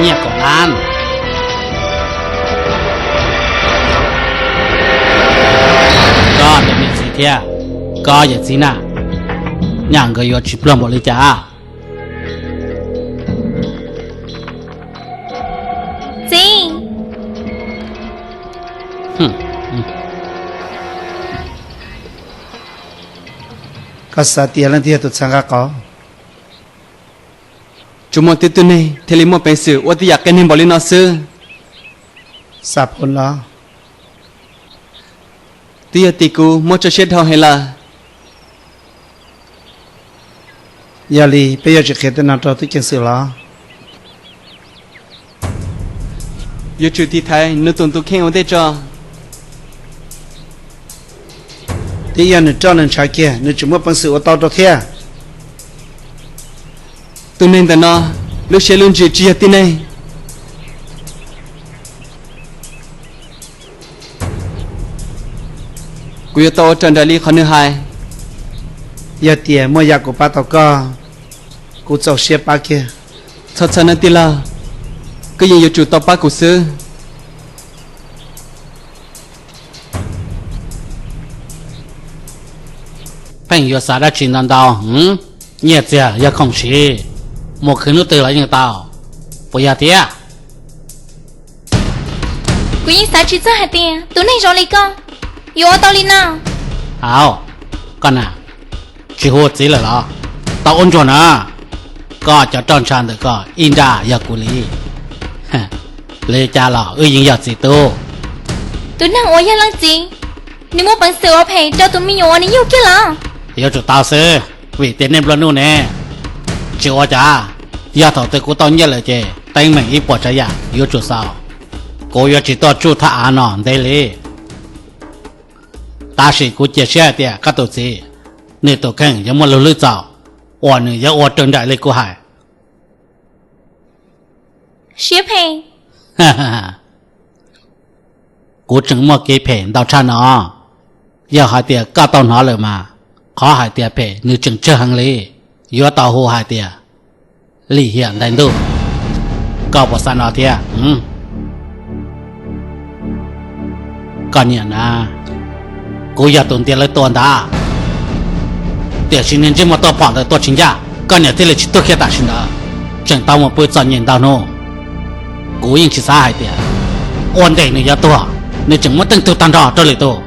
Nyiaj kaum lab. Koj tus me txiv thiab koj yawm txiv na, nyaj nkawd yuav tsis pluag npaum li cas. Txiv, koj xav tias leej twg yog tus txhav nqa qauv? Tsuas muaj tib tug neeg thiaj li muaj peev xwm ua tej yam qias neeg npaum li no xwb. Xav pom los? Twb yog tim kuv muab tso siab dhau heev lawm. Yog li peb yuav tsum qhia tej no rau tub ceev xwm los? Yuav tsum tiv thaiv nws tus ntu kheej ua ntej tso. Twb yog nws roj nws ntshav kiag, nws tseem muaj peev xwm ua tau rau thiab. Tus neeg ntawm no lub siab lub ntsws tsis yog tib neeg. Kuv yuav tau ua raws nraim li qhov nws hais. Yog tias muaj yam kuv pab tau koj, kuv txaus siab pab kiag. Txhob txhawj nawb tij laug, koj yeej yuav tsum tau pab kuv xwb. Pheej yuav xav dab tsi ntau ntau? Nyiaj txiag yog khoom siv, mus khwv hnub twg los yeej tau, puas yog thiab? Kuv yeej xav tsis txog hais tias tus neeg zoo li koj yuav ua tau li no. Au, koj na, tsis hu txiv lawm los? Tau ua ntsuag na, koj cov roj ntsha ntawm koj ib nrab yog kuv li. Li cas los wb yeej yog txiv tub. Tus neeg uas yog leej txiv, nws muaj peev xwm ua phem rau tus me nyuam uas nws yug kiag los? Yuav tsum tau xwb, vim tias nej nplua nuj ne. Tsis ua cas, yog thaum twg kuv tau nyiaj lawm ces teeb meem ib puas tsav yam yuav tsum xaus. Kuv yuav tsis tuaj tsuj thaj av no ntev li. Tab sis kuv cia siab hais tias koj tus txiv, nws tus kheej yuav muaj lub hlwb txaus uas nws yuav ua raws nraim li kuv hais. Siab phem. Kuv tseem muaj kev phem ntau tshaj no. Yog hais tias koj tau hnov lawm mas, qhov hais tias phem nws tseem tsawg heev li, yuav tau hu hais tias lim hiam ntais ntuj. Koj puas xav no thiab? Koj niam na, kuv yog tus ntiav lawv tua ntag, tiam sis niag ntsej muag tuaj phom ntawd tuaj tsis ncaj, koj niam thiaj li tsis tuag kiag tam sim ntawd, tseem tau mus pw txom nyem ntau hnub. Kuv yeej tsis xav hais tias ua ntej nws yuav tuag, nws tseem muab teej tug tag nrho rau lwm tus.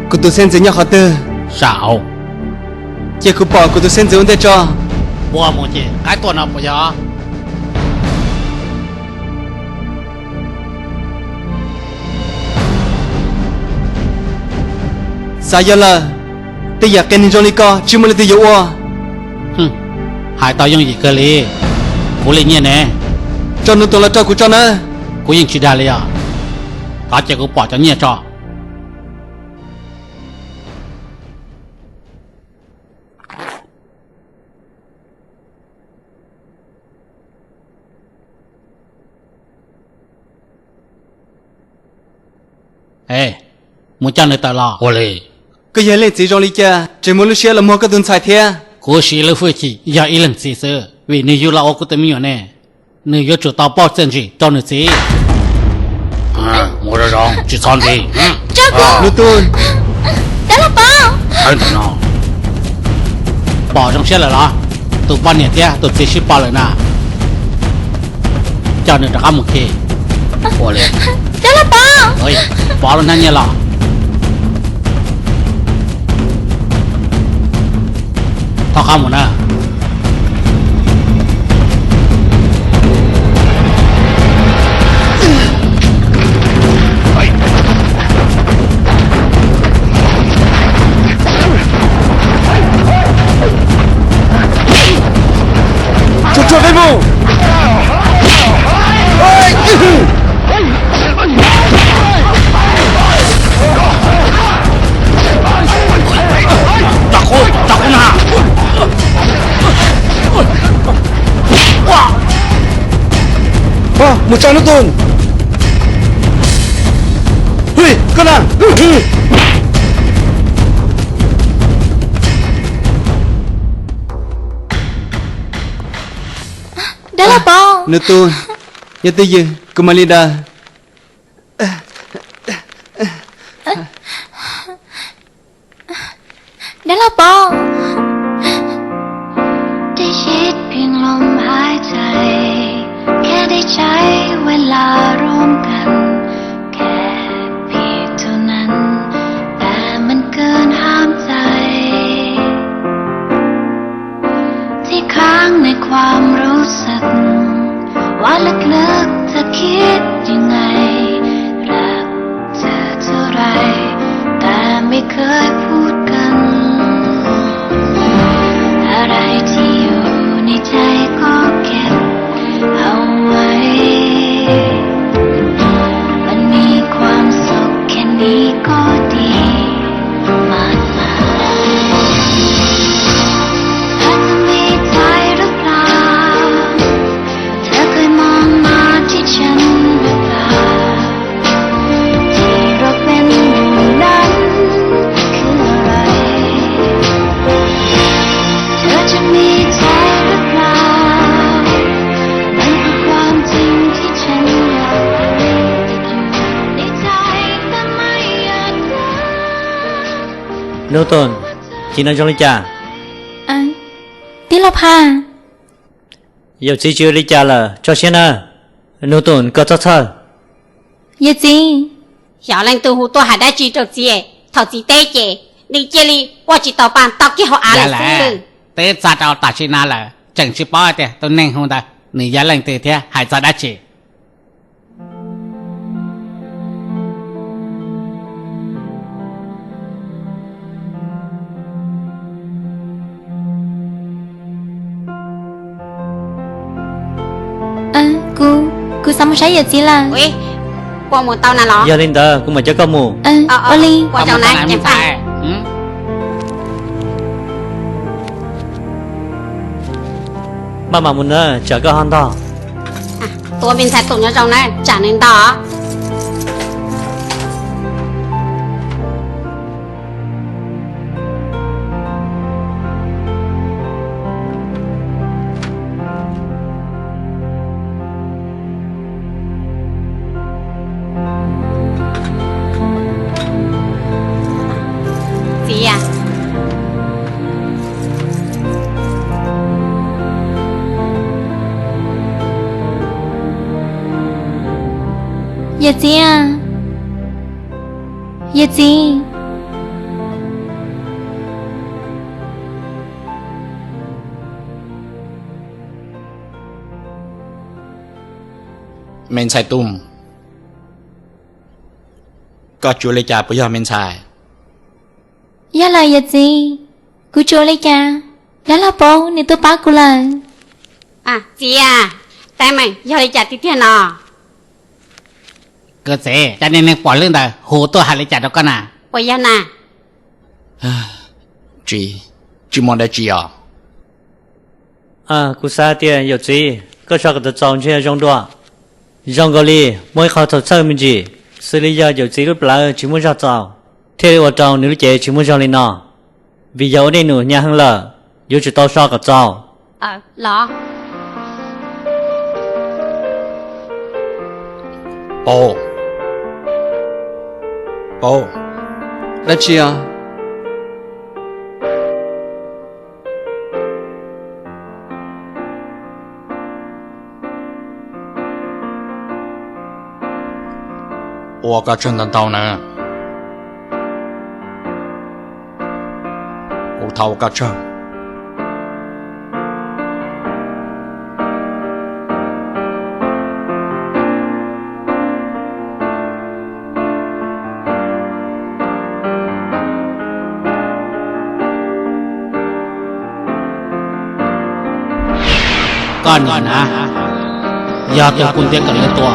Kuv tus xeeb ntxwv nyob qhov twg? Saum. Cia kuv pom kuv tus xeeb ntxwv ua ntej tso. Ua mus ces qaib tuaj no puas yog? Xav yog lawm, tej yam qias neeg zoo li ko tsis muaj leej twg yuav ua. Hais tau yooj yim kawg li. Kuv li nyiaj ne. Tso nws tus los rau kuv tso nawb. Kuv yeej tsis dag li os. Thov cia kuv pom cov nyiaj tso. E, mus coj nws tawm los. Ua li. Koj yog leej txiv zoo li cas tseem muaj lub siab los muag koj tus ntxhais thiab? Kuv siv lub hwj chim yog ib leej txiv xwb, vim nws yug los ua kuv tus me nyuam ne, nws yuav tsum tau pauj txiaj ntsig rau nws txiv. Mus zoo zoo, tsis txhob ntxi. Lub tub, dab laug Pov. Pom zoo siab lawm los? Tus poj niam thiab tus txiv sib pom lawm na. Coj nws rov qab mus khi. Ua li. Dab laug Pov. Pov lub hnab nyiaj los. Thov qab mus na. Tsuag tsuag peb mus. Mus tso Nub Tun. Hwj, koj na. Dab laug paub. Nub Tun, yog twj ywm kuv mam li daws. Dab laug paub.ได้ยินเพียงลมหายใจ แค่ได้ใช้เวลาร่วมกัน แค่เพียงเท่านั้น แต่มันเกินห้ามใจ ที่ค้างในความรู้สึก ว่าลึกๆเธอคิดยังไง รักเธอเท่าไร แต่ไม่เคยพูดกัน อะไรที่อยู่ในใจก็เก็บเอาไว้ มันมีความสุขแค่นี้ก็ดีมากมาย เธอจะมีใจหรือเปล่า เธอเคยมองมาที่ฉันหรือเปล่า ที่เราเป็นอยู่นั้นคืออะไร เธอจะมีใจหรือเปล่า มันคือความจริงที่ฉันอยากรู้ ติดอยู่ในใจแต่ไม่อยากบอก Nub Tun, sim no zoo li cas? Tij laug Phaj. Yawm txiv tsis ua li cas lawm, tso siab na. Nub Tun, koj txhob txhawj. Yawm txiv. Xyov leej twg hu tuaj hais dab tsi rau txiv, thaum txiv teb ces nws cia li ua tsis tau pa tau kiag hauv av lawm xwb. Twb txog rau tam sim no lawm tseem tsis paub tias tus neeg hu ntawd nws yog leej twg thiab hais txog dab tsi. Kuv, kuv xav mus saib yawm txiv lawm. Puas mus tau na los? Yog li ntawd kuv mam coj koj mus. Ua li. Maj mam mus na, tsam koj ho ntog. Tua me ntxhais Tum nyob zoo na, tsam nws ntog. Txiv, yawm txiv, yawm txiv. Me ntxhais Tum, koj tsis ua li cas puas yog me ntxhais? Yog lawm yawm txiv, kuv tsis ua li cas. Dab laug paub nws tuaj pab kuv lawm. Txiv, teeb meem yog li cas tiag tiag no? Koj txiv, cas niag neeg pom lwj ntawd hu tuaj hais li cas rau koj na? Puas yog na? Tsis, tsis muaj dab tsi os. Kuv xav tias yawm txiv koj so kom txaus txaus ntshe zoo dua. Zoo nkaus li muaj ib qho txhaum txhawj me ntsis, xws li yog yawm txiv lub plawv tsis muaj zog txaus, thiaj li ua rau nws lub cev tsis muaj zog li no. Vim yog ua dej num hnyav heev lawm, yuav tsum tau so kom txaus. Dab tsi os? Ua koj tsawg ntau ntau na. Kuv thov ua koj tsawg. Koj niam na, yog tus kuv ntiav kom nws tua,